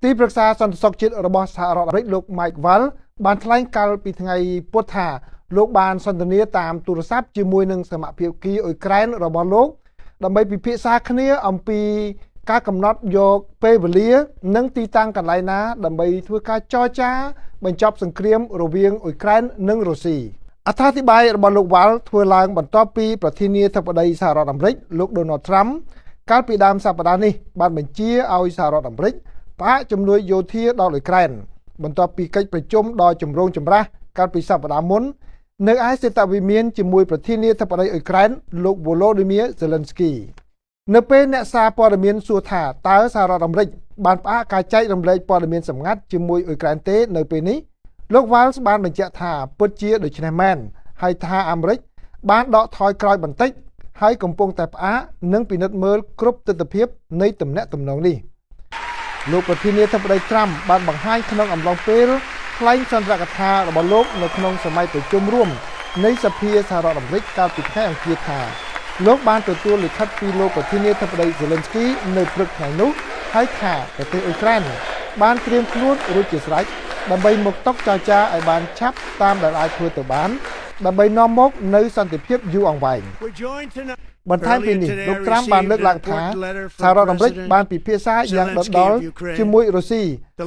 ទីប្រឹក្សាសន្តិសុខជាតិរបស់សហរដ្ឋអាមេរិកលោក Mike Waltz បានថ្លែងកាលពីថ្ងៃពុធថាលោកបានសន្ទនាតាមទូរស័ព្ទជាមួយនឹងសមាភាគីអ៊ុយក្រែនរបស់លោកដើម្បីពិភាក្សាគ្នាអំពីការកំណត់យកពេលវេលា និងទីតាំងកន្លែងណាដើម្បីធ្វើការចរចាបញ្ចប់សង្គ្រាមរវាងអ៊ុយក្រែននិងរុស្ស៊ីអត្ថាធិប្បាយរបស់លោកវ៉ាល់ធ្វើឡើងបន្ទាប់ពីប្រធានាធិបតីសហរដ្ឋអាមេរិកលោកដូណាល់ត្រាំកាលពីដើមសប្តាហ៍នេះបានបញ្ជាឲ្យសហរដ្ឋអាមេរិកផ្អាកជំនួយយោធាដល់អ៊ុយក្រែនបន្ទាប់ពីកិច្ចប្រជុំដ៏ចម្រូងចម្រាសកាលពីសប្តាហ៍មុននៅឯសេតវិមានជាមួយប្រធានាធិបតីអ៊ុយក្រែនលោកវ៉ូឡូឌីមៀសេលិនស្គីនៅពេលអ្នកសារព័ត៌មានសួរថាតើសហរដ្ឋអាមេរិកបានផ្អាកការចែករំលែកព័ត៌មានសម្ងាត់ជាមួយអ៊ុយក្រែនទេនៅពេលនេះលោកវ៉ាល់សបានបញ្ជាក់ថាពិតជាដូច្នេះមែនហើយថាអាមេរិកបានដកថយក្រោយបន្តិចហើយកំពុងតែផ្អាកនិងពិនិត្យមើលគ្រប់ទិដ្ឋភាពនៃទំនាក់ទំនងនេះលោកប្រធានាធិបតីត្រាំបានបង្ហាញក្នុងអំឡុងពេលថ្លែងសន្ទរកថារបស់លោកនៅក្នុងសម័យប្រជុំរួមនៃសភាសហរដ្ឋអាមេរិកកាលពីថ្ងៃអង្គារថាលោកបានទទួលលិខិតពីលោកប្រធានាធិបតីសេលិនស្គីនៅព្រឹកថ្ងៃនោះហើយថាប្រទេសអ៊ុយក្រែនបានត្រៀមខ្លួនរួចជាស្រេចដើម្បីមកតុចរចាឲ្យបានឆាប់តាមដែលអាចធ្វើទៅបានដើម្បីនាំមកនូវសន្តិភាពយូរអង្វែងបន្ថែមពីនេះលោកត្រាំបានលើកឡើងថាសហរដ្ឋអាមេរិកបានពិភាក្សាយ៉ាងដិតដល់ជាមួយរុស្ស៊ី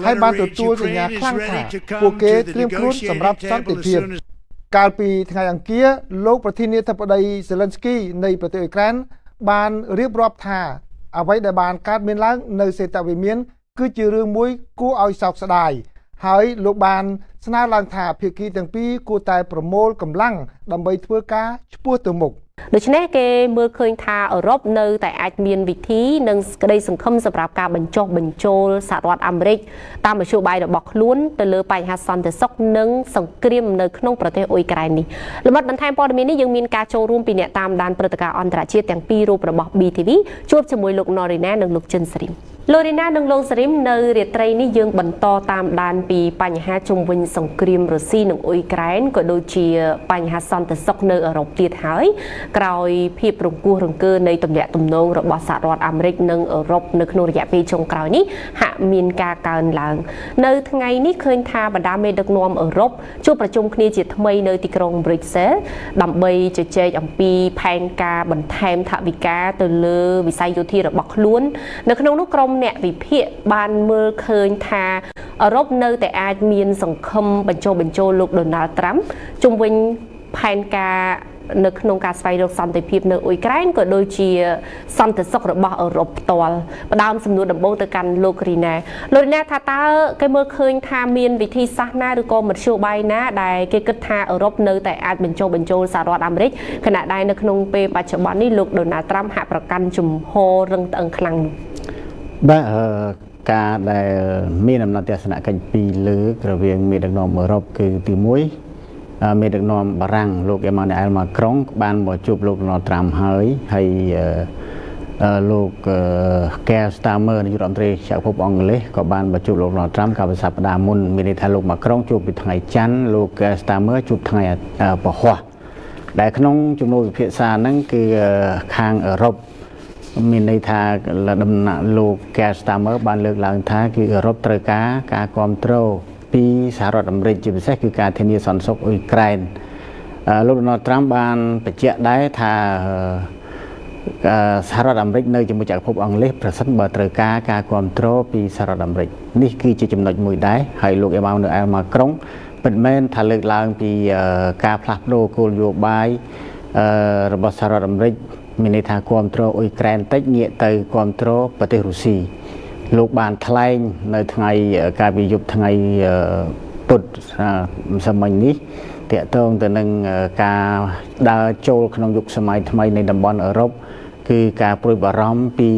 ហើយបានទទួលសញ្ញាខ្លាំងថាពួកគេត្រៀមខ្លួនសម្រាប់សន្តិភាពកាលពីថ្ងៃអង្គារលោកប្រធានាធិបតីសេលិនស្គីនៃប្រទេសអ៊ុយក្រែនបានរៀបរាប់ថាអ្វីដែលបានកើតមានឡើងនៅសេតវិមានគឺជារឿងមួយគួរឲ្យសោកស្ដាយហើយលោកបានស្នើឡើងថាភាគីទាំងពីរគួរតែប្រមូលកម្លាំងដើម្បីធ្វើការឆ្ពោះទៅមុខ ដូច្នេះគេមើលឃើញថាអឺរ៉ុបនៅតែអាចមានវិធីនិងក្តីសង្ឃឹមសម្រាប់ការបញ្ចុះបញ្ចូលសហរដ្ឋអាមេរិកតាមមធ្យោបាយរបស់ខ្លួនទៅលើបញ្ហាសន្តិសុខនិងសង្គ្រាមនៅក្នុងប្រទេសអ៊ុយក្រែននេះលម្អិតបន្ថែមព័ត៌មាននេះយើងមានការចូលរួមពីអ្នកតាមដានព្រឹត្តិការណ៍អន្តរជាតិទាំងពីររូបរបស់ BTV ជួបជាមួយលោកណូរីណានិងលោកជិនសេរីមលោករីណានិងលោកសេរីមនៅរាត្រីនេះយើងបន្តតាមដានពីបញ្ហាជុំវិញសង្គ្រាមរុស្ស៊ីនិងអ៊ុយក្រែនក៏ដូចជាបញ្ហាសន្តិសុខនៅអឺរ៉ុបទៀតហើយក្រោយភាពរង្គោះរង្គើនៃទំនាក់ទំនងរបស់សហរដ្ឋអាមេរិកនិងអឺរ៉ុបនៅក្នុងរយៈពេលចុងក្រោយនេះហាក់មានការកើនឡើងនៅថ្ងៃនេះឃើញថាបណ្ដាមេដឹកនាំអឺរ៉ុបជួបប្រជុំគ្នាជាថ្មីនៅទីក្រុង Brussels ដើម្បីជជែកអំពីផែនការបន្ថែមថវិកាទៅលើវិស័យយោធារបស់ខ្លួននៅក្នុងនោះក្រុមអ្នកវិភាគបានមើលឃើញថាអឺរ៉ុបនៅតែអាចមានសង្ឃឹមបញ្ចុះបញ្ចូលលោកដូណាល់ត្រាំជុំវិញផែនការនៅក្នុងការស្វែងរកសន្តិភាពនៅអ៊ុយក្រែនក៏ដូចជាសន្តិសុខរបស់អឺរ៉ុបផ្ទាល់ផ្ដើមសំណួរដំបូងទៅកាន់លោករីណាលោករីណាថាតើគេមើលឃើញថាមានវិធីសាស្ត្រណាឬក៏មធ្យោបាយណាដែលគេគិតថាអឺរ៉ុបនៅតែអាចបញ្ចុះបញ្ចូលសហរដ្ឋអាមេរិកខណៈដែលនៅក្នុងពេលបច្ចុប្បន្ននេះលោកដូណាល់ត្រាំហាក់ប្រកាន់ជំហររឹងត្អឹងខ្លាំងនោះ បាទការដែលមានដំណើរទស្សនកិច្ចពីរលើករវាងមេដឹកនាំអឺរ៉ុបគឺទី1មេដឹកនាំបារាំងលោកអេម៉ានូអែលម៉ាក្រុងបានមកជួបលោកដូណាល់ត្រាំហើយហើយលោកកែស្តាមើនាយករដ្ឋមន្ត្រីចក្រភពអង់គ្លេសក៏បានមកជួបលោកដូណាល់ត្រាំកាលពីសប្តាហ៍មុនមានន័យថាលោកម៉ាក្រុងជួបពីថ្ងៃច័ន្ទលោកកែស្តាមើជួបថ្ងៃពហុដែលក្នុងជំនួបពិភាក្សាហ្នឹងគឺខាងអឺរ៉ុបមានន័យថាដំណាក់លោកកែស្តាមើបានលើកឡើងថាគឺអឺរ៉ុបត្រូវការការគ្រប់គ្រងពីសហរដ្ឋអាមេរិកជាពិសេសគឺការធានាសន្តិសុខអ៊ុយក្រែនលោកដូណាល់ត្រាំបានបញ្ជាក់ដែរថាសហរដ្ឋអាមេរិកនៅជាមួយចក្រភពអង់គ្លេសប្រសិនបើត្រូវការការគ្រប់គ្រងពីសហរដ្ឋអាមេរិកនេះគឺជាចំណុចមួយដែរហើយលោកអេម៉ានូអែលម៉ាក្រុងពិតមែនថាលើកឡើងពីការផ្លាស់ប្ដូរគោលនយោបាយរបស់សហរដ្ឋអាមេរិកមានន័យថាគ្រប់គ្រងអ៊ុយក្រែនតិចងាកទៅគ្រប់គ្រងប្រទេសរុស្ស៊ីលោកបានថ្លែងនៅថ្ងៃកាលពីយប់ថ្ងៃពុធសម័យនេះតកតងទៅនឹងការដើរចូលក្នុងយុគសម័យថ្មីនៃតំបន់អឺរ៉ុបគឺការព្រួយបារម្ភពី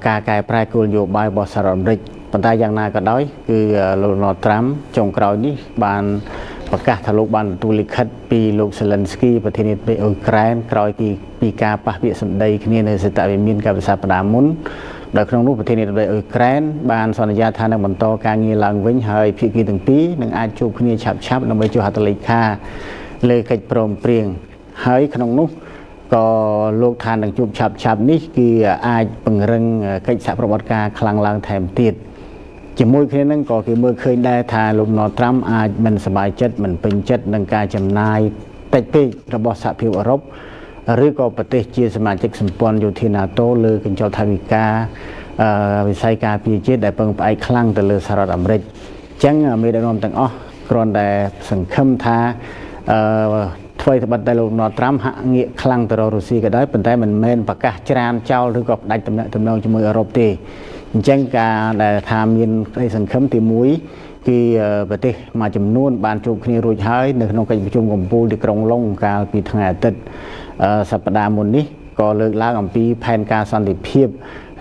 ការកែប្រែគោលនយោបាយរបស់សហរដ្ឋអាមេរិកប៉ុន្តែយ៉ាងណាក៏ដោយគឺលោកដូណាល់ត្រាំចុងក្រោយនេះបានប្រកាសថាលោកបានទទួលលិខិតពីលោកសេលិនស្គីប្រធានាធិបតីអ៊ុយក្រែនក្រោយពីការប៉ះពាក្យសម្ដីគ្នានៅសេតវិមានកាលពីសប្តាហ៍មុនដោយក្នុងនោះប្រធានាធិបតីអ៊ុយក្រែនបានសន្យាថានឹងបន្តការងារឡើងវិញហើយភាគីទាំងពីរនឹងអាចជួបគ្នាឆាប់ៗដើម្បីចុះហត្ថលេខាលើកិច្ចព្រមព្រៀងហើយក្នុងនោះក៏លោកថានឹងជួបឆាប់ឆាប់នេះគឺអាចពង្រឹងកិច្ចសហប្រតិបត្តិការខ្លាំងឡើងថែមទៀត។ ជាមួយគ្នានឹងក៏គេមើលឃើញដែរថាលោកដូណាល់ត្រាំអាចមិនសប្បាយចិត្តមិនពេញចិត្តនឹងការចំណាយតិចពេករបស់សហភាពអឺរ៉ុបឬក៏ប្រទេសជាសមាជិកសម្ព័ន្ធយោធា NATO លើកញ្ចប់ថវិកាវិស័យការពារជាតិដែលពឹងផ្អែកខ្លាំងទៅលើសហរដ្ឋអាមេរិកអញ្ចឹងមេដឹកនាំទាំងអស់គ្រាន់តែសង្ឃឹមថាអឺថ្វីត្បិតតែលោកដូណាល់ត្រាំហាក់ងាកខ្លាំងទៅរករុស្ស៊ីក៏ដោយប៉ុន្តែមិនមែនប្រកាសច្រានចោលឬក៏ផ្ដាច់ទំនាក់ទំនងជាមួយអឺរ៉ុបទេអញ្ចឹងការដែលថាមានក្តីសង្ឃឹមទី1គឺប្រទេសមួយចំនួនបានជួបគ្នារួចហើយនៅក្នុងកិច្ចប្រជុំកំពូលទីក្រុងឡុងកាលពីថ្ងៃអាទិត្យសប្តាហ៍មុននេះក៏លើកឡើងអំពីផែនការសន្តិភាព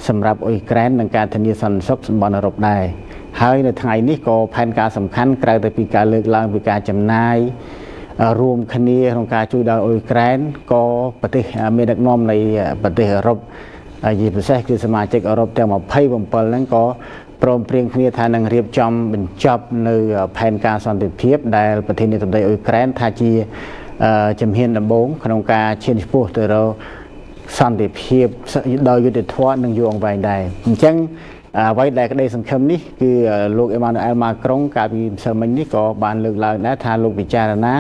សម្រាប់អ៊ុយក្រែននិងការធានាសន្តិសុខសម្បត្តិអឺរ៉ុបដែរហើយនៅថ្ងៃនេះក៏ផែនការសំខាន់ក្រៅតែពីការលើកឡើងពីការចំណាយរួមគ្នាក្នុងការជួយដល់អ៊ុយក្រែនក៏ប្រទេសមានដឹកនាំនៃប្រទេសអឺរ៉ុបជាពិសេសគឺសមាជិកអឺរ៉ុបទាំង27ហ្នឹងក៏ព្រមព្រៀងគ្នាថានឹងរៀបចំបញ្ចប់នៅផែនការសន្តិភាពដែលប្រធានាធិបតីអ៊ុយក្រែនថាជាជំហានដំបូងក្នុងការឈានឆ្ពោះទៅរកសន្តិភាពដោយយុត្តិធម៌និងយូរអង្វែងដែរអញ្ចឹងអ្វីដែលក្តីសង្ឃឹមនេះគឺលោកអេម៉ានូអែលម៉ាក្រុងកាលពីម្សិលមិញនេះក៏បានលើកឡើងដែរថាលោកពិចារណា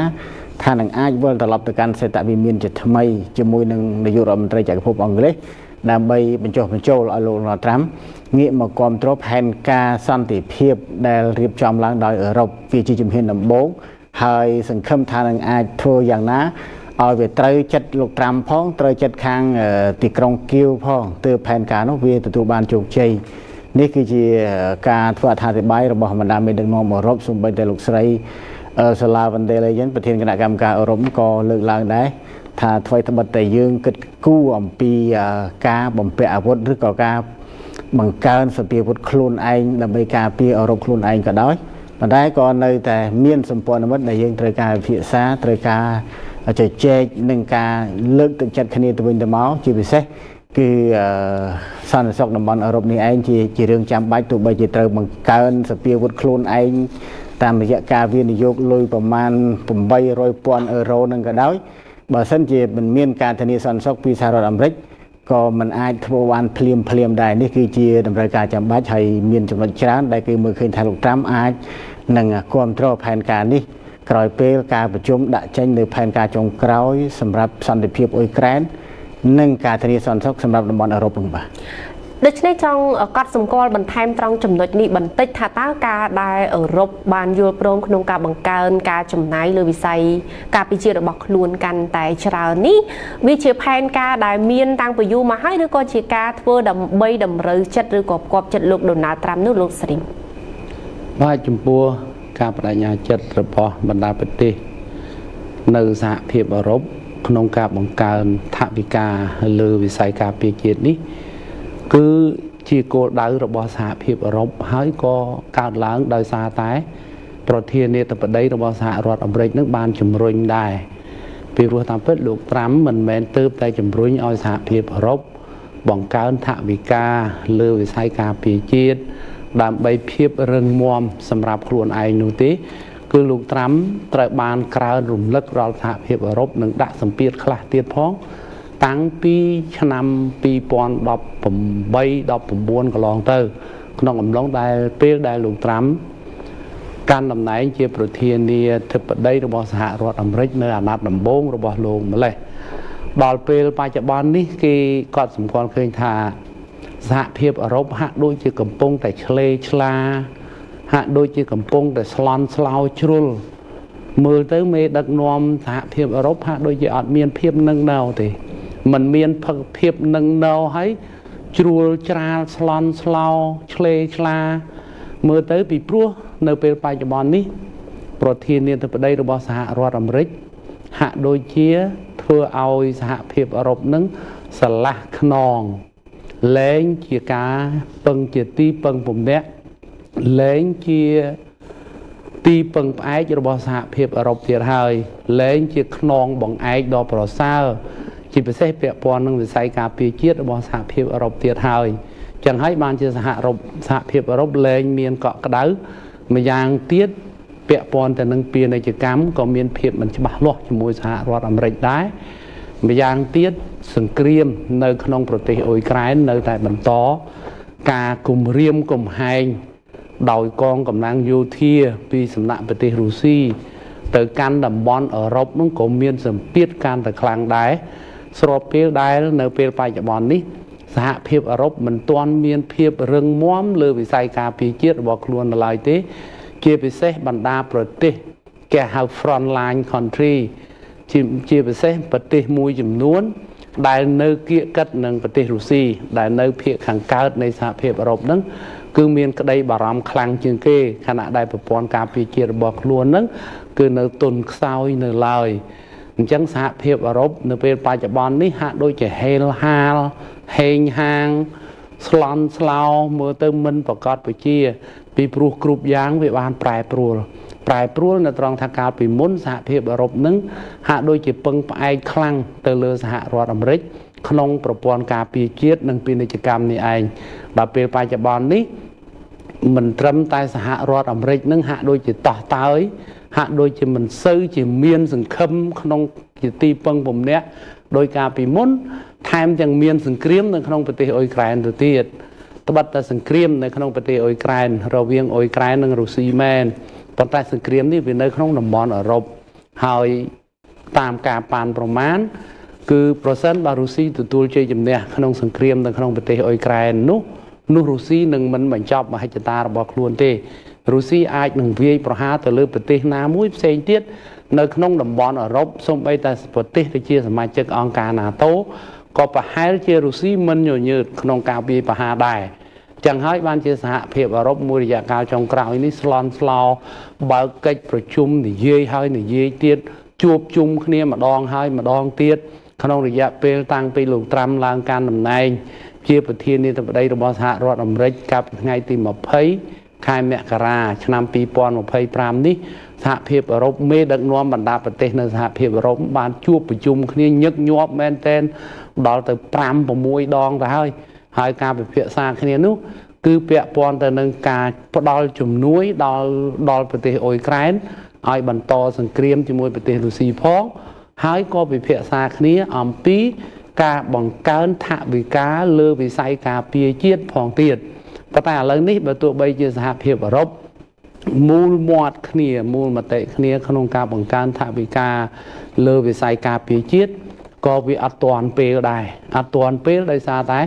ថានឹងអាចវិលត្រឡប់ទៅកាន់សេតវិមានជាថ្មីជាមួយនឹងនាយករដ្ឋមន្ត្រីចក្រភពអង់គ្លេសដើម្បីបញ្ចុះបញ្ចូលឲ្យលោកដូណាល់ត្រាំងាកមកគាំទ្រផែនការសន្តិភាពដែលរៀបចំឡើងដោយអឺរ៉ុបវាជាជំហានដំបូងហើយសង្ឃឹមថានឹងអាចធ្វើយ៉ាងណាឲ្យវាត្រូវចិត្តលោកត្រាំផងត្រូវចិត្តខាងទីក្រុងគៀវផងទើបផែនការនោះវាទទួលបានជោគជ័យនេះគឺជាការធ្វើអត្ថាធិប្បាយរបស់បណ្ដាមេដឹកនាំអឺរ៉ុបសូម្បីតែលោកស្រីសាឡាវ៉ាន់ដេលេយិនប្រធានគណៈកម្មការអឺរ៉ុបក៏លើកឡើងដែរថាថ្វីត្បិតតែយើងគិតគូរអំពីការបំពាក់អាវុធឬក៏ការបង្កើនសព្វាវុធខ្លួនឯងដើម្បីការពារអឺរ៉ុបខ្លួនឯងក៏ដោយប៉ុន្តែក៏នៅតែមានសម្ព័ន្ធមិត្តដែលយើងត្រូវការពិភាក្សាត្រូវការជជែកនិងការលើកទឹកចិត្តគ្នាទៅវិញទៅមកជាពិសេសគឺសន្តិសុខតំបន់អឺរ៉ុបនេះឯងជារឿងចាំបាច់ទោះបីជាត្រូវបង្កើនសព្វាវុធខ្លួនឯងតាមរយៈការវិនិយោគលុយប្រមាណ800,000អឺរ៉ូនឹងក៏ដោយបើសិនជាមិនមានការធានាសន្តិសុខពីសហរដ្ឋអាមេរិកក៏មិនអាចធ្វើបានភ្លាមភ្លាមដែរនេះគឺជាតម្រូវការចាំបាច់ហើយមានចំណុចច្រើនដែលគេមើលឃើញថាលោកត្រាំអាចនឹងគាំទ្រផែនការនេះក្រោយពេលការប្រជុំដាក់ចេញនៅផែនការចុងក្រោយសម្រាប់សន្តិភាពអ៊ុយក្រែននិងការធានាសន្តិសុខសម្រាប់តំបន់អឺរ៉ុបនោះបាទដូច្នេះចង់កត់សម្គាល់បន្ថែមត្រង់ចំណុចនេះបន្តិចថាតើការដែលអឺរ៉ុបបានយល់ព្រមក្នុងការបង្កើនការចំណាយលើវិស័យការពារជាតិរបស់ខ្លួនកាន់តែច្រើននេះវាជាផែនការដែលមានតាំងពីយូរមកហើយឬក៏ជាការធ្វើដើម្បីតម្រូវចិត្តឬក៏ផ្គាប់ចិត្តលោកដូណាល់ត្រាំនោះលោកស្រីមបាទចំពោះការបដិញ្ញាចិត្តរបស់បណ្ដាប្រទេសនៅសហភាពអឺរ៉ុបក្នុងការបង្កើនថវិកាលើវិស័យការពារជាតិនេះគឺជាគោលដៅរបស់សហភាពអឺរ៉ុបហើយក៏កើតឡើងដោយសារតែប្រធានាធិបតីរបស់សហរដ្ឋអាមេរិកនឹងបានជំរុញដែរពីព្រោះតាមពិតលោកត្រាំមិនមែនទើបតែជំរុញឲ្យសហភាពអឺរ៉ុបបង្កើនថវិកាលើវិស័យការពារជាតិដើម្បីភាពរឹងមាំសម្រាប់ខ្លួនឯងនោះទេគឺលោកត្រាំត្រូវបានក្រើនរំលឹកដល់សហភាពអឺរ៉ុបនិងដាក់សម្ពាធខ្លះទៀតផងតាំងពីឆ្នាំ2018 19កន្លងទៅក្នុងអំឡុងដែលពេលដែលលោកត្រាំកាន់តំណែងជាប្រធានាធិបតីរបស់សហរដ្ឋអាមេរិកនៅអាណត្តិដំបូងរបស់លោកម្លេះដល់ពេលបច្ចុប្បន្ននេះគេក៏សម្គាល់ឃើញថាសហភាពអឺរ៉ុបហាក់ដូចជាកំពុងតែឆ្លេឆ្លាហាក់ដូចជាកំពុងតែស្លន់ស្លោជ្រុលមើលទៅមេដឹកនាំសហភាពអឺរ៉ុបហាក់ដូចជាអត់មានភាពនឹងណៅទេมันមានភាពនឹងណៅហើយជ្រួលច្រាលស្លន់ស្លោឆ្លេឆ្លាមើលទៅពីព្រោះនៅពេលបច្ចុប្បន្ននេះប្រធានាធិបតីរបស់សហរដ្ឋអាមេរិកហាក់ដូចជាធ្វើឲ្យសហភាពអឺរ៉ុបនឹងស្រឡះខ្នងលែងជាការពឹងជាទីពឹងពំនាក់លែងជាទីពឹងផ្អែករបស់សហភាពអឺរ៉ុបទៀតហើយលែងជាខ្នងបង្អែកដ៏ប្រសើរជាពិសេសពាក់ព័ន្ធនឹងវិស័យការពារជាតិរបស់សហភាពអឺរ៉ុបទៀតហើយចឹងហើយបានជាសហភាពអឺរ៉ុបលែងមានកក់ក្ដៅម្យ៉ាងទៀតពាក់ព័ន្ធទៅនឹងពាណិជ្ជកម្មក៏មានភាពមិនច្បាស់លាស់ជាមួយសហរដ្ឋអាមេរិកដែរម្យ៉ាងទៀតសង្គ្រាមនៅក្នុងប្រទេសអ៊ុយក្រែននៅតែបន្តការគំរាមកំហែង ដោយកងកម្លាំងយោធាពីសំណាក់ប្រទេសរុស្ស៊ីទៅកាន់តំបន់អឺរ៉ុបនោះក៏មានសម្ពាធកាន់តែខ្លាំងដែរស្របពេលដែលនៅពេលបច្ចុប្បន្ននេះសហភាពអឺរ៉ុបមិនទាន់មានភាពរឹងមាំលើវិស័យការពារជាតិរបស់ខ្លួននៅឡើយទេ ជាពិសេសបណ្ដាប្រទេសគេហៅ front line country ជាពិសេសប្រទេសមួយចំនួន ដែលនៅគៀកកិតនឹងប្រទេសរុស្ស៊ីដែលនៅភាគខាងកើតនៃសហភាពអឺរ៉ុបហ្នឹងគឺមានក្តីបារម្ភខ្លាំងជាងគេខណៈដែលប្រព័ន្ធការពារជាតិរបស់ខ្លួនហ្នឹងគឺនៅទន់ខ្សោយនៅឡើយអញ្ចឹងសហភាពអឺរ៉ុបនៅពេលបច្ចុប្បន្ននេះហាក់ដូចជាហេលហាលហេងហាងស្លន់ស្លោមើលទៅមិនប្រកបប្រជាពីព្រោះគ្រប់យ៉ាងវាបានប្រែប្រួលប្រែប្រួលនៅត្រង់ថាកាលពីមុនសហភាពអឺរ៉ុបនឹងហាក់ដូចជាពឹងផ្អែកខ្លាំងទៅលើសហរដ្ឋអាមេរិកក្នុងប្រព័ន្ធការពារជាតិនិងពាណិជ្ជកម្មនេះឯងដល់ពេលបច្ចុប្បន្ននេះមិនត្រឹមតែសហរដ្ឋអាមេរិកនឹងហាក់ដូចជាតោះតើយហាក់ដូចជាមិនសូវជាមានសង្ឃឹមក្នុងជាទីពឹងពំនាក់ដោយការពីមុនថែមទាំងមានសង្គ្រាមនៅក្នុងប្រទេសអ៊ុយក្រែនទៅទៀតត្បិតតែសង្គ្រាមនៅក្នុងប្រទេសអ៊ុយក្រែនរវាងអ៊ុយក្រែននិងរុស្ស៊ីមែនប៉ុន្តែសង្គ្រាមនេះវានៅក្នុងតំបន់អឺរ៉ុបហើយតាមការប៉ានប្រមាណគឺប្រសិនបើរុស្ស៊ីទទួលជ័យជំនះក្នុងសង្គ្រាមនៅក្នុងប្រទេសអ៊ុយក្រែននោះរុស្ស៊ីនឹងមិនបញ្ចប់មហិច្ឆតារបស់ខ្លួនទេរុស្ស៊ីអាចនឹងវាយប្រហារទៅលើប្រទេសណាមួយផ្សេងទៀតនៅក្នុងតំបន់អឺរ៉ុបសូម្បីតែប្រទេសដែលជាសមាជិកអង្គការ NATO ក៏ប្រហែលជារុស្ស៊ីមិនញញើតក្នុងការវាយប្រហារដែរចឹងហើយបានជាសហភាពអឺរ៉ុបមួយរយៈកាលចុងក្រោយនេះស្លន់ស្លោបើកកិច្ចប្រជុំនិយាយហើយនិយាយទៀតជួបជុំគ្នាម្ដងហើយម្ដងទៀតក្នុងរយៈពេលតាំងពីលោកត្រាំឡើងកាន់តំណែងជាប្រធានាធិបតីរបស់សហរដ្ឋអាមេរិកកាលពីថ្ងៃទី20ខែមករាឆ្នាំ2025នេះសហភាពអឺរ៉ុបមេដឹកនាំបណ្ដាប្រទេសនៅសហភាពអឺរ៉ុបបានជួបប្រជុំគ្នាញឹកញាប់មែនទែនដល់ទៅ5 6ដងទៅហើយហើយការពិភាក្សាគ្នានោះគឺពាក់ព័ន្ធទៅនឹងការផ្ដល់ជំនួយដល់ប្រទេសអ៊ុយក្រែនឲ្យបន្តសង្គ្រាមជាមួយប្រទេសរុស្ស៊ីផងហើយក៏ពិភាក្សាគ្នាអំពីការបង្កើនថវិកាលើវិស័យការពារជាតិផងទៀតប៉ុន្តែឥឡូវនេះបើទោះបីជាសហភាពអឺរ៉ុបមូលមាត់គ្នាមូលមតិគ្នាក្នុងការបង្កើនថវិកាលើវិស័យការពារជាតិក៏វាអត់ទាន់ពេលដែរអត់ទាន់ពេលដោយសារតែ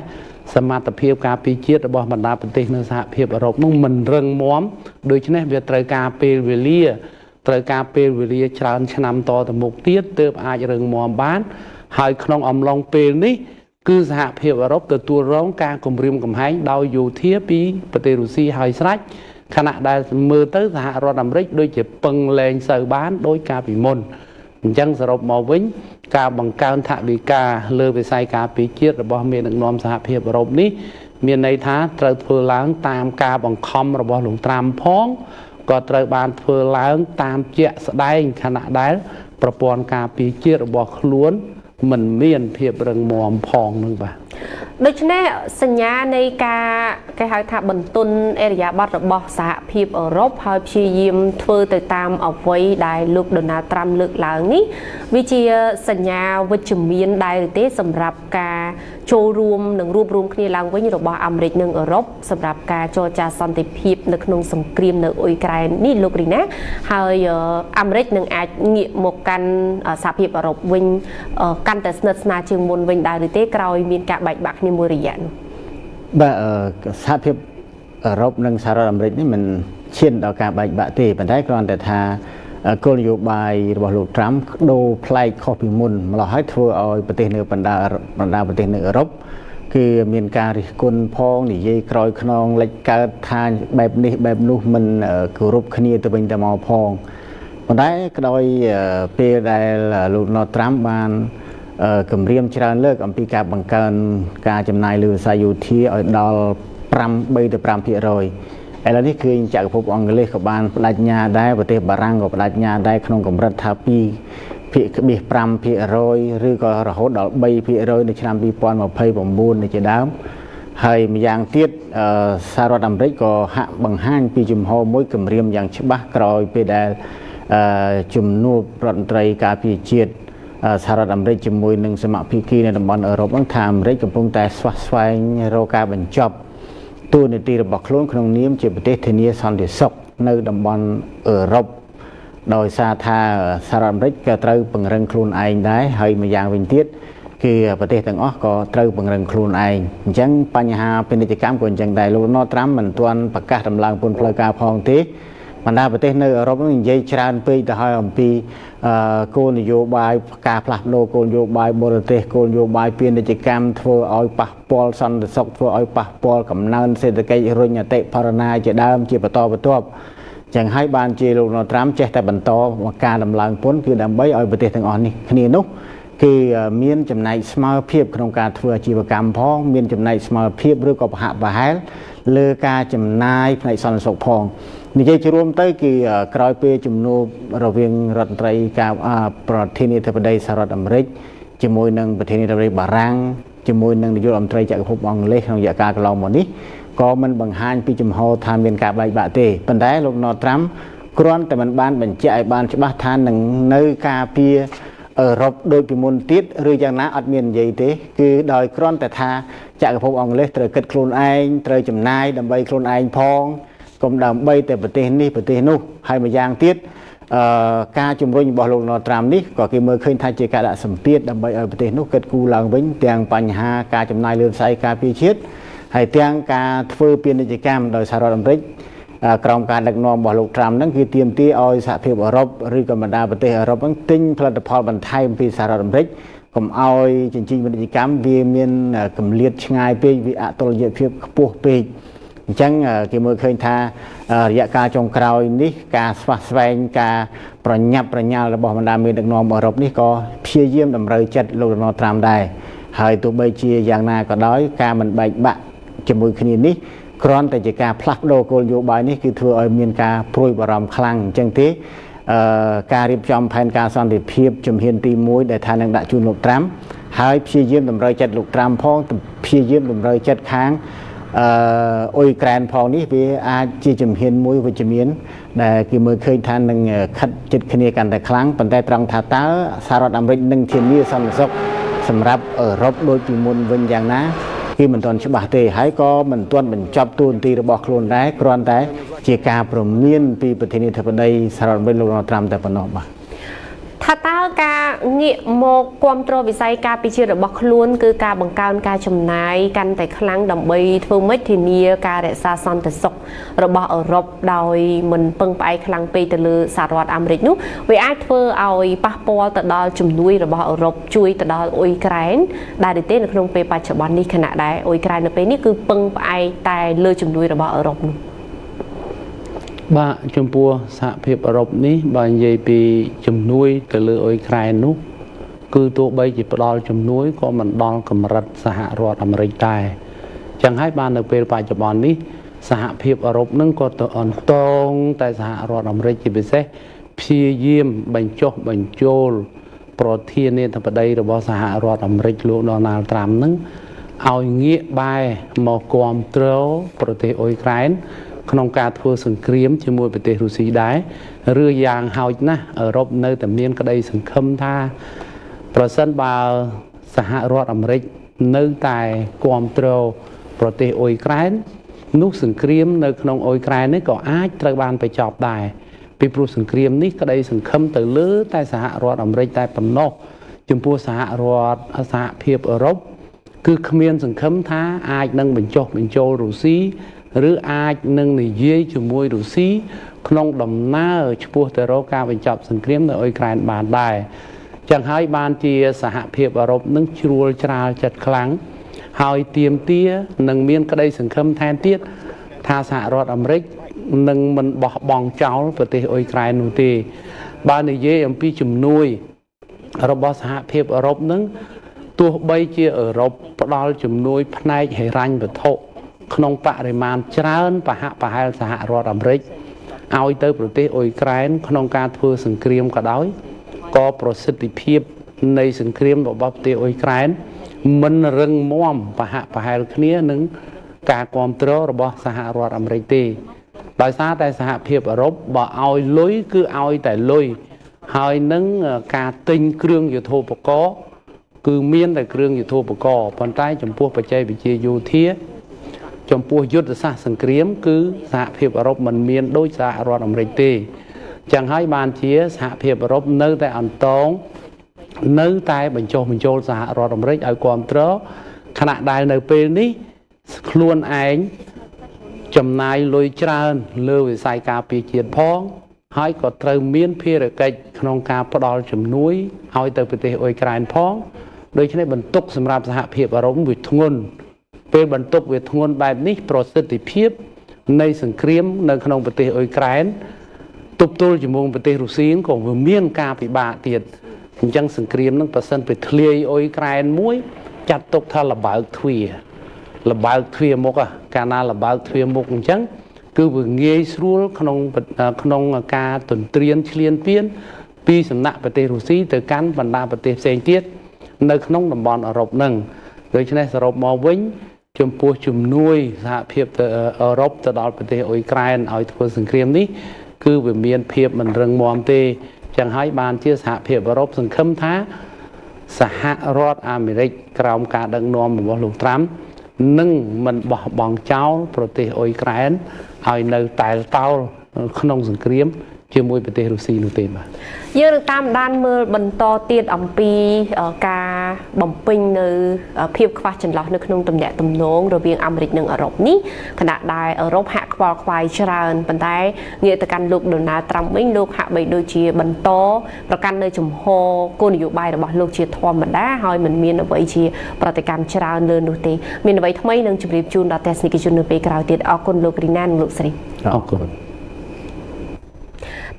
សមត្ថភាពការពារជាតិរបស់បណ្ដាប្រទេសនៅសហភាពអឺរ៉ុបនោះមិនរឹងមាំដូច្នេះវាត្រូវការពេលវេលាត្រូវការពេលវេលាច្រើនឆ្នាំតទៅមុខទៀតទើបអាចរឹងមាំបានហើយក្នុងអំឡុងពេលនេះគឺសហភាពអឺរ៉ុបទទួលរងការគំរាមកំហែងដោយយោធាពីប្រទេសរុស្ស៊ីហើយស្រេចខណៈដែលមើលទៅសហរដ្ឋអាមេរិកដូចជាពឹងលែងសូវបានដោយកាលពីមុនអញ្ចឹងសរុបមកវិញការបង្កើនថវិកាលើវិស័យការពារជាតិរបស់មេដឹកនាំសហភាពអឺរ៉ុបនេះមានន័យថាត្រូវធ្វើឡើងតាមការបង្ខំរបស់លោកត្រាំផងក៏ត្រូវបានធ្វើឡើងតាមជាក់ស្ដែងខណៈដែលប្រព័ន្ធការពារជាតិរបស់ខ្លួនមិនមានភាពរឹងមាំផងនឹងបាទដូច្នេះសញ្ញានៃការគេហៅថាបន្ទន់អរិយាប័ត្ររបស់សហភាពអឺរ៉ុបហើយព្យាយាមធ្វើទៅតាមអ្វីដែលលោកដូណាល់ត្រាំលើកឡើងនេះវាជាសញ្ញាវិជ្ជមានដែរឬទេសម្រាប់ការចូលរួមនិងរួបរวมគ្នាឡើងវិញរបស់អាមេរិកនិងអឺរ៉ុបសម្រាប់ការចរចាសន្តិភាពនៅក្នុងសង្គ្រាមនៅអ៊ុយក្រែននេះលោករីណាហើយអាមេរិកនឹងអាចងាកមកកាន់សហភាពអឺរ៉ុបវិញកាន់តែស្និទ្ធស្នាលជាងមុនវិញដែរឬទេក្រោយមានការបែកបាក់គ្នាមួយរយៈនោះបាទសហភាពអឺរ៉ុបនិងសហរដ្ឋអាមេរិកនេះមិនឈានដល់ការបែកបាក់ទេប៉ុន្តែគ្រាន់តែថាគោលនយោបាយរបស់លោកត្រាំដូរប្លែកខុសពីមុនម្ល៉េះហើយធ្វើឲ្យប្រទេសនៅបណ្ដាប្រទេសនៅអឺរ៉ុបគឺមានការរិះគន់ផងនិយាយក្រោយខ្នងលិចកើតថាបែបនេះបែបនោះមិនគោរពគ្នាទៅវិញទៅមកផងប៉ុន្តែក្រោយពេលដែលលោកណូត្រាំបានគម្រាមច្រើនលើកអំពីការបង្កើនការចំណាយលើវិស័យយោធាឲ្យដល់3ទៅ5%ឥឡូវនេះគឺចក្រភពអង់គ្លេសក៏បានបដិញ្ញាដែរប្រទេសបារាំងក៏បដិញ្ញាដែរក្នុងកម្រិតថា2.5%ឬក៏រហូតដល់3%នៅឆ្នាំ2029នេះជាដើមហើយម្យ៉ាងទៀតសហរដ្ឋអាមេរិកក៏ហាក់បង្ហាញពីជំហរមួយគម្រាមយ៉ាងច្បាស់ក្រោយពេលដែលជំនួបរដ្ឋមន្ត្រីការពារជាតិសហរដ្ឋអាមេរិកជាមួយនឹងសមាភិកីនៅតំបន់អឺរ៉ុបហ្នឹងថាអាមេរិកកំពុងតែស្វះស្វែងរកការបញ្ចប់ តួនាទីរបស់ខ្លួនក្នុងនាមជាប្រទេសធានាសន្តិសុខនៅតំបន់អឺរ៉ុបដោយសារថាសហរដ្ឋអាមេរិកក៏ត្រូវពង្រឹងខ្លួនឯងដែរហើយម្យ៉ាងវិញទៀតគឺប្រទេសទាំងអស់ក៏ត្រូវពង្រឹងខ្លួនឯងអញ្ចឹងបញ្ហាពាណិជ្ជកម្មក៏អញ្ចឹងដែរលោកដូណាល់ត្រាំមិនទាន់ប្រកាសដំឡើងពន្ធផ្លូវការផងទេបណ្ដាប្រទេសនៅអឺរ៉ុបនឹងនិយាយច្រើនពេកទៅហើយអំពីគោលនយោបាយការផ្លាស់ប្ដូរគោលនយោបាយបរទេសគោលនយោបាយពាណិជ្ជកម្មធ្វើឲ្យប៉ះពាល់សន្តិសុខធ្វើឲ្យប៉ះពាល់កំណើនសេដ្ឋកិច្ចរុញអតិផរណាជាដើមជាបន្តបន្ទាប់ចឹងហើយបានជាលោកដូណាល់ត្រាំចេះតែបន្តការដំឡើងពន្ធគឺដើម្បីឲ្យប្រទេសទាំងអស់នេះគ្នានោះគឺមានចំណែកស្មើភាពក្នុងការធ្វើអាជីវកម្មផងមានចំណែកស្មើភាពឬក៏ប្រហាក់ប្រហែលលើការចំណាយផ្នែកសន្តិសុខផងនិយាយជារួមទៅគឺក្រោយពេលជំនួបរវាងរដ្ឋមន្ត្រីការប្រធានាធិបតីសហរដ្ឋអាមេរិកជាមួយនឹងប្រធានាធិបតីបារាំងជាមួយនឹងនាយករដ្ឋមន្ត្រីចក្រភពអង់គ្លេសក្នុងរយៈកាលកន្លងមកនេះក៏មិនបង្ហាញពីចំហថាមានការបែកបាក់ទេប៉ុន្តែលោកដូណាល់ត្រាំគ្រាន់តែមិនបានបញ្ជាក់ឲ្យបានច្បាស់ថានឹងនៅការពារអឺរ៉ុបដូចពីមុនទៀតឬយ៉ាងណាអត់មាននិយាយទេគឺដោយគ្រាន់តែថាចក្រភពអង់គ្លេសត្រូវគិតខ្លួនឯងត្រូវចំណាយដើម្បីខ្លួនឯងផងកុំដើម្បីតែប្រទេសនេះប្រទេសនោះហើយម្យ៉ាងទៀតអឺការជំរុញរបស់លោកដូណាល់ត្រាំនេះក៏គេមើលឃើញថាជាការដាក់សម្ពាធដើម្បីឲ្យប្រទេសនោះគិតគូរឡើងវិញទាំងបញ្ហាការចំណាយលើវិស័យការពារជាតិហើយទាំងការធ្វើពាណិជ្ជកម្មដោយសហរដ្ឋអាមេរិកក្រោមការដឹកនាំរបស់លោកត្រាំហ្នឹងគឺទាមទារឲ្យសហភាពអឺរ៉ុបឬក៏បណ្ដាប្រទេសអឺរ៉ុបហ្នឹងទិញផលិតផលបន្ថែមពីសហរដ្ឋអាមេរិកកុំឲ្យចិញ្ចៀនពាណិជ្ជកម្មវាមានកម្រិតឆ្ងាយពេកវាអតុល្យភាពខ្ពស់ពេកអញ្ចឹងគេមើលឃើញថារយៈកាលចុងក្រោយនេះការស្វះស្វែងការប្រញាប់ប្រញាល់របស់បណ្ដាមេដឹកនាំអឺរ៉ុបនេះក៏ព្យាយាមតម្រូវចិត្តលោកដូណាល់ត្រាំដែរហើយទោះបីជាយ៉ាងណាក៏ដោយការមិនបែកបាក់ជាមួយគ្នានេះគ្រាន់តែជាការផ្លាស់ប្ដូរគោលនយោបាយនេះគឺធ្វើឲ្យមានការព្រួយបារម្ភខ្លាំងអញ្ចឹងទេអឺការរៀបចំផែនការសន្តិភាពជំហានទី1ដែលថានឹងដាក់ជូនលោកត្រាំហើយព្យាយាមតម្រូវចិត្តលោកត្រាំផងព្យាយាមតម្រូវចិត្តខាងអឺអ៊ុយក្រែនផងនេះវាអាចជាជំហានមួយវិជ្ជមានដែលគេមើលឃើញថានឹងខិតចិត្តគ្នាកាន់តែខ្លាំងប៉ុន្តែត្រង់ថាតើសហរដ្ឋអាមេរិកនឹងធានាសន្តិសុខសម្រាប់អឺរ៉ុបដូចពីមុនវិញយ៉ាងណាគេមិនទាន់ច្បាស់ទេហើយក៏មិនទាន់បញ្ចប់តួនាទីរបស់ខ្លួនដែរគ្រាន់តែជាការព្រមានពីប្រធានាធិបតីសហរដ្ឋអាមេរិកលោកដូណាល់ត្រាំតែប៉ុណ្ណោះបាទ ថាតើការងាកមកគ្រប់គ្រងវិស័យការពារជាតិរបស់ខ្លួនគឺការបង្កើនការចំណាយកាន់តែខ្លាំងដើម្បីធ្វើម៉េចធានាការរក្សាសន្តិសុខរបស់អឺរ៉ុបដោយមិនពឹងផ្អែកខ្លាំងពេកទៅលើសហរដ្ឋអាមេរិកនោះវាអាចធ្វើឲ្យប៉ះពាល់ទៅដល់ជំនួយរបស់អឺរ៉ុបជួយទៅដល់អ៊ុយក្រែនដែរឬទេនៅក្នុងពេលបច្ចុប្បន្ននេះខណៈដែលអ៊ុយក្រែននៅពេលនេះគឺពឹងផ្អែកតែលើជំនួយរបស់អឺរ៉ុបនោះ បាទចំពោះសហភាពអឺរ៉ុបនេះបើនិយាយពីជំនួយទៅលើអ៊ុយក្រែននោះគឺទោះបីជាផ្ដល់ជំនួយក៏មិនដល់កម្រិតសហរដ្ឋអាមេរិកដែរចឹងហើយបាននៅពេលបច្ចុប្បន្ននេះសហភាពអឺរ៉ុបនឹងក៏ទៅអន្តងតែសហរដ្ឋអាមេរិកជាពិសេសព្យាយាមបញ្ចុះបញ្ចូលប្រធានាធិបតីរបស់សហរដ្ឋអាមេរិកលោកដូណាល់ត្រាំនឹងឲ្យងាកបែរមកគាំទ្រប្រទេសអ៊ុយក្រែនក្នុងការធ្វើសង្គ្រាមជាមួយប្រទេសរុស្ស៊ីដែរឬយ៉ាងហោចណាស់អឺរ៉ុបនៅតែមានក្តីសង្ឃឹមថាប្រសិនបើសហរដ្ឋអាមេរិកនៅតែគាំទ្រប្រទេសអ៊ុយក្រែននោះសង្គ្រាមនៅក្នុងអ៊ុយក្រែននេះក៏អាចត្រូវបានបញ្ចប់ដែរពីព្រោះសង្គ្រាមនេះក្តីសង្ឃឹមទៅលើតែសហរដ្ឋអាមេរិកតែប៉ុណ្ណោះចំពោះសហរដ្ឋសហភាពអឺរ៉ុបគឺគ្មានសង្ឃឹមថាអាចនឹងបញ្ចុះបញ្ចូលរុស្ស៊ីឬអាចនឹងនិយាយជាមួយរុស្ស៊ីក្នុងដំណើរឆ្ពោះទៅរកការបញ្ចប់សង្គ្រាមនៅអ៊ុយក្រែនបានដែរចឹងហើយបានជាសហភាពអឺរ៉ុបនឹងជ្រួលច្រាលចិត្តខ្លាំងហើយទាមទារនឹងមានក្តីសង្ឃឹមថែមទៀតថាសហរដ្ឋអាមេរិកនឹងមិនបោះបង់ចោលប្រទេសអ៊ុយក្រែននោះទេបើនិយាយអំពីជំនួយរបស់សហភាពអឺរ៉ុបនឹងទោះបីជាអឺរ៉ុបផ្ដល់ជំនួយផ្នែកហិរញ្ញវត្ថុក្នុងបរិមាណច្រើនប្រហាក់ប្រហែលសហរដ្ឋអាមេរិកឲ្យទៅប្រទេសអ៊ុយក្រែនក្នុងការធ្វើសង្គ្រាមក៏ដោយក៏ប្រសិទ្ធភាពនៃសង្គ្រាមរបស់ប្រទេសអ៊ុយក្រែនមិនរឹងមាំប្រហាក់ប្រហែលគ្នានឹងការគ្រប់គ្រងរបស់សហរដ្ឋអាមេរិកទេដោយសារតែសហភាពអឺរ៉ុបបើឲ្យលុយគឺឲ្យតែលុយហើយនឹងការទិញគ្រឿងយុទ្ធោបករណ៍គឺមានតែគ្រឿងយុទ្ធោបករណ៍ប៉ុន្តែចំពោះបច្ចេកវិទ្យាយោធា ចំពោះយុទ្ធសាស្ត្រសង្គ្រាមគឺសហភាពអឺរ៉ុបមិនមានដូចសហរដ្ឋអាមេរិកទេចឹងហើយបានជាសហភាពអឺរ៉ុបនៅតែអន្តងនៅតែបញ្ចុះបញ្ចូលសហរដ្ឋអាមេរិកឲ្យគ្រប់គ្រងខណៈដែលនៅពេលនេះខ្លួនឯងចំណាយលុយច្រើនលើវិស័យការពារជាតិផងហើយក៏ត្រូវមានភារកិច្ចក្នុងការផ្ដល់ជំនួយឲ្យទៅប្រទេសអ៊ុយក្រែនផងដូច្នេះបន្ទុកសម្រាប់សហភាពអឺរ៉ុបវាធ្ងន់ពេលបន្ទុកវាធ្ងន់បែបនេះប្រសិទ្ធភាពនៃសង្គ្រាមនៅក្នុងប្រទេសអ៊ុយក្រែនទប់ទល់ជាមួយប្រទេសរុស្ស៊ីក៏វាមានការពិបាកទៀតអញ្ចឹងសង្គ្រាមនឹងប្រសិនទៅធ្លាយអ៊ុយក្រែនមួយចាត់ទុកថាលបើកទ្វារលបើកទ្វារមុខកាលណាលបើកទ្វារមុខអញ្ចឹងគឺវាងាយស្រួលក្នុងការទន្ទ្រានឈ្លានពានពីសំណាក់ប្រទេសរុស្ស៊ីទៅកាន់បណ្ដាប្រទេសផ្សេងទៀតនៅក្នុងតំបន់អឺរ៉ុបនឹងដូច្នេះសរុបមកវិញចំពោះជំនួយសហភាពអឺរ៉ុបទៅដល់ប្រទេសអ៊ុយក្រែនឲ្យធ្វើសង្គ្រាមនេះគឺវាមានភាពមិនរឹងមាំទេចឹងហើយបានជាសហភាពអឺរ៉ុបសង្ឃឹមថាសហរដ្ឋអាមេរិកក្រោមការដឹកនាំរបស់លោកត្រាំនឹងមិនបោះបង់ចោលប្រទេសអ៊ុយក្រែនឲ្យនៅតែតោលក្នុងសង្គ្រាមជាមួយប្រទេសរុស្ស៊ីនោះទេបាទយើងនឹងតាមដានមើលបន្តទៀតអំពីការបំពេញនៅភាពខ្វះចន្លោះនៅក្នុងទំនាក់ទំនងរវាងអាមេរិកនិងអឺរ៉ុបនេះខណៈដែលអឺរ៉ុបហាក់ខ្វល់ខ្វាយច្រើនប៉ុន្តែងាកទៅកាន់លោកដូណាល់ត្រាំវិញលោកហាក់បីដូចជាបន្តប្រកាន់នៅជំហរគោលនយោបាយរបស់លោកជាធម្មតាហើយមិនមានអ្វីជាប្រតិកម្មច្រើនលើនោះទេមានអ្វីថ្មីនឹងជម្រាបជូនដល់ទស្សនិកជននៅពេលក្រោយទៀតអរគុណលោករីណានិងលោកស្រីអរគុណ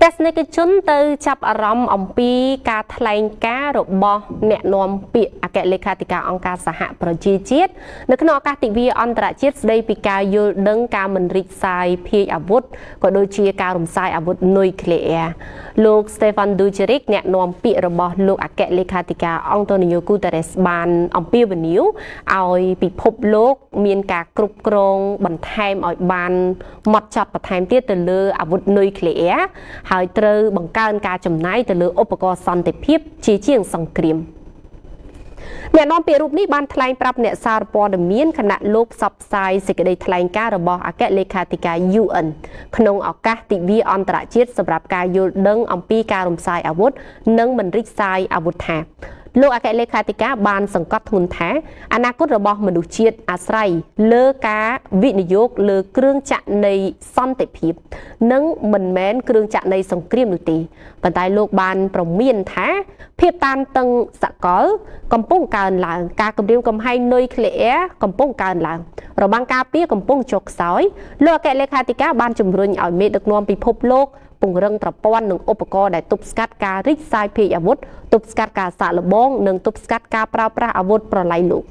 ទស្សនិកជនទៅចាប់អារម្មណ៍អំពីការថ្លែងការណ៍របស់អ្នកនាំពាក្យអគ្គលេខាធិការអង្គការសហប្រជាជាតិនៅក្នុងឱកាសទិវាអន្តរជាតិស្ដីពីការយល់ដឹងការមិនរីកសាយភាយអាវុធក៏ដូចជាការរំសាយអាវុធនុយក្លេអ៊ែរលោក Stefan Dujarric អ្នកនាំពាក្យរបស់លោកអគ្គលេខាធិការអង់តូនីញ៉ូគូតារ៉េសបានអំពាវនាវឲ្យពិភពលោកមានការគ្រប់គ្រងបន្ថែមឲ្យបានម៉ត់ចត់បន្ថែមទៀតទៅលើអាវុធនុយក្លេអ៊ែរហើយត្រូវបង្កើនការចំណាយទៅលើឧបករណ៍សន្តិភាពជាជាងសង្គ្រាមអ្នកនាំពាក្យរូបនេះបានថ្លែងប្រាប់អ្នកសារព័ត៌មានខណៈលោកផ្សព្វផ្សាយសេចក្តីថ្លែងការណ៍របស់អគ្គលេខាធិការ UN ក្នុងឱកាសទិវាអន្តរជាតិសម្រាប់ការយល់ដឹងអំពីការរំសាយអាវុធនិងមិនរីកសាយអាវុធថាលោកអគ្គលេខាធិការបានសង្កត់ធ្ងន់ថាអនាគតរបស់មនុស្សជាតិអាស្រ័យលើការវិនិយោគលើគ្រឿងចក្រនៃសន្តិភាពនិងមិនមែនគ្រឿងចក្រនៃសង្គ្រាមនោះទេប៉ុន្តែលោកបានប្រមានថាភាពតានតឹងសកលកំពុងកើនឡើងការគំរាមកំហែងនុយក្លេអ៊ែរកំពុងកើនឡើងរបាំងការពារកំពុងចុះខ្សោយលោកអគ្គលេខាធិការបានជំរុញឲ្យមេដឹកនាំពិភពលោកពង្រឹងប្រព័ន្ធនិងឧបករណ៍ដែលទប់ស្កាត់ការរីកសាយភាយអាវុធទប់ស្កាត់ការសាកល្បងនិងទប់ស្កាត់ការប្រើប្រាស់អាវុធប្រល័យលោក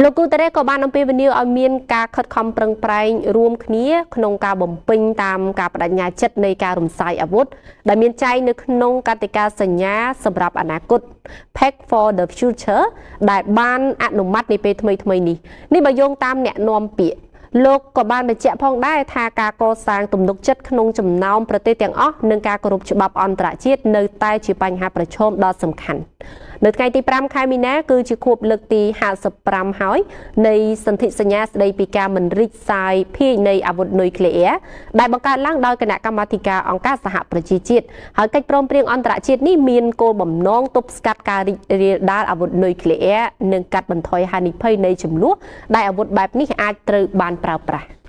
លោកគូតារ៉េក៏បានអំពាវនាវឲ្យមានការខិតខំប្រឹងប្រែងរួមគ្នាក្នុងការបំពេញតាមការបដិញ្ញាចិត្តនៃការរំសាយអាវុធដែលមានចែងនៅក្នុងកតិកាសញ្ញាសម្រាប់អនាគត Pact for the Future ដែលបានអនុម័តនាពេលថ្មីៗនេះនេះបើយោងតាមអ្នកនាំពាក្យលោកក៏បានបញ្ជាក់ផងដែរថាការកសាងទំនុកចិត្តក្នុងចំណោមប្រទេសទាំងអស់និងការគោរពច្បាប់អន្តរជាតិនៅតែជាបញ្ហាប្រឈមដ៏សំខាន់នៅថ្ងៃទី5ខែមីនាគឺជាខួបលើកទី55ហើយនៃសន្ធិសញ្ញាស្តីពីការមិនរីកសាយភាយនៃអាវុធនុយក្លេអ៊ែរដែលបង្កើតឡើងដោយគណៈកម្មាធិការអង្គការសហប្រជាជាតិហើយកិច្ចព្រមព្រៀងអន្តរជាតិនេះមានគោលបំណងទប់ស្កាត់ការរីករាលដាលអាវុធនុយក្លេអ៊ែរនិងកាត់បន្ថយហានិភ័យនៃចំនួនដែលអាវុធបែបនេះអាចត្រូវបានប្រើប្រាស់។